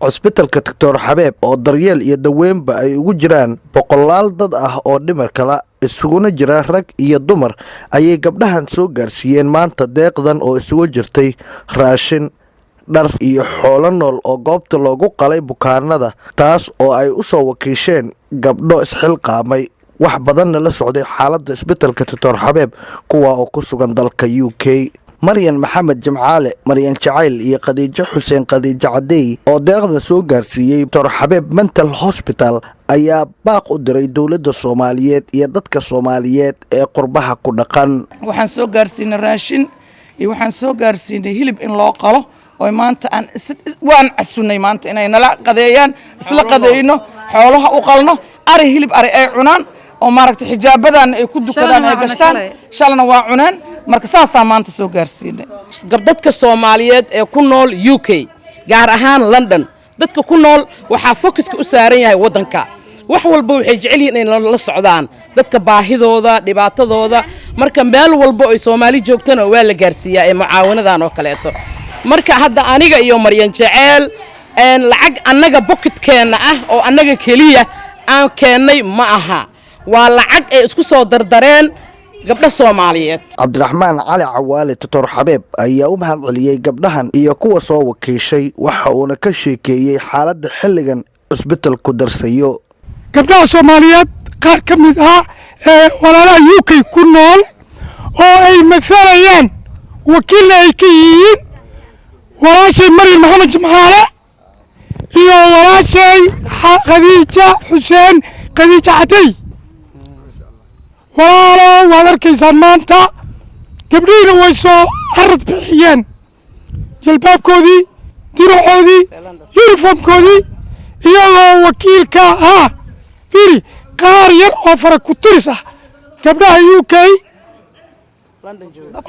Cusbitalka Doctor Xabeeb oo daryeel iyo daweynba ay ugu jiraan boqolaal dad ah oo dhimarkala isuguna jira rag iyo dumar ayay gabdhahan soo gaarsiiyeen maanta deeqdan oo isugu jirtay raashin, dhar iyo xoolo nool oo goobta loogu qalay bukaanada, taas oo ay u soo wakiisheen gabdho isxilqaamay, wax badanna la socday xaaladda isbitalka Doctor Xabeeb, kuwa oo ku sugan dalka UK. Maryan Maxamed Jimcaale, Maryan Jacayl, iyo Khadiijo Xuseen, Khadiijo Cadeey, oo deeqda soo gaarsiiyey Doctor Xabeeb Mental Hospital ayaa baaq u diray dowladda Soomaaliyeed iyo dadka Soomaaliyeed ee qurbaha ku dhaqan. Waxaan soo gaarsiinay raashin iyo waxaan soo gaarsiinay hilib in loo qalo oo maanta aan waan casunay maanta inay nala qadeeyaan, isla qadeeyno, xoolaha u qalno, ari, hilib ari ay cunaan oo maaragtay xijaabadan ay ku dukadaan ay gashtaan. Shalana waa cuneen. Marka saasaa maanta soo gaarsiinay. Dadka Soomaaliyeed ee ku nool UK, gaar ahaan London, dadka ku nool waxaa focuska u saaran yahay waddanka. Wax walba waxay jecel yihiin inay la socdaan dadka baahidooda, dhibaatadooda. Marka meel walba ay Soomaali joogtana waa la gaarsiiyaa ee mucaawinadan oo kaleeto. Marka hadda aniga iyo Maryan Jeceel lacag annaga pocketkeenna ah oo annaga keliya aan keennay ma aha, waa lacag ay isku soo dardareen gabdho Soomaaliyeed. Cabdiraxmaan Cali Cawaale, Doctor Xabeeb, ayaa u mahad celiyey gabdhahan iyo kuwa soo wakiishay, waxa uuna ka sheekeeyey xaaladda xilligan cusbitalku darsayo. Gabdhaha Soomaaliyeed qaar ka mid ah ee walaalaha UK ku nool oo ay masalayaan, wakiilna ay ka yihiin walaashay Maryam Maxamed Jimcaale iyo walaashay Khadiija Xuseen, Khadiija Cadey. Walaalo, waad arkaysaan maanta gabdhihiina way soo carad bixiyeen jalbaabkoodii, diracoodii, uniformkoodii, iyagoo wakiilka ah. Fiiri, qaar yar oo fara ku tiris ah gabdhaha UK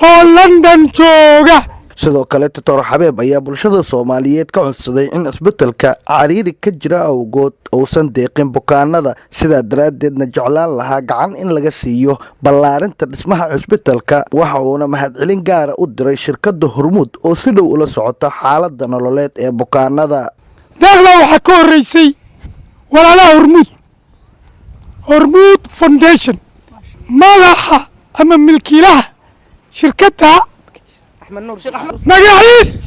oo London jooga. Sidoo kale Doctor Xabeeb ayaa bulshada Soomaaliyeed ka codsaday in cisbitalka cariiri ka jira awgood uusan deeqin bukaanada, sidaa daraaddeedna jeclaan lahaa gacan in laga siiyo ballaarinta dhismaha cusbitalka. Waxa uuna mahadcelin gaara u diray shirkadda Hormuud oo si dhow ula socota xaaladda nololeed ee bukaanada. Deeqdaa waxaa ka horreysay walaalaha Hormuud, Hormuud Foundation. Madaxa ama milkiilaha shirkadda magaciis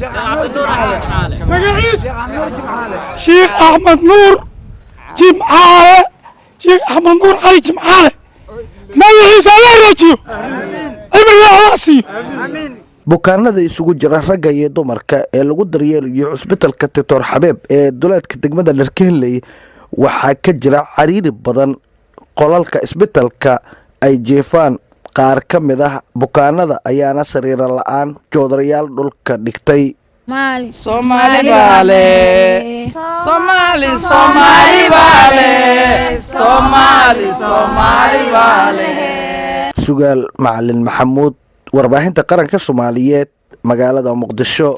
Sheekh Axmed Nuur Jimcaale, Sheekh Axmed Nuur Cali Jimcaale, magaciisa Alla raajiyo, cimriga Alla siiyo. Bukaanada isugu jira ragga iyo dumarka ee lagu daryeelayo cusbitalka Doctor Xabeeb ee duleedka degmada Dharkeynley waxaa ka jira cariiri badan qolalka isbitalka ay jiifaan. Qaar ka mid ah bukaanada ayaana sariiro la-aan joodarayaal dhulka dhigtay. Soomaali baale, Soomaali, Soomaali baale, Soomaali, Soomaali baale. Sugaal Macalin Maxamuud, Warbaahinta Qaranka Soomaaliyeed, magaalada Muqdisho.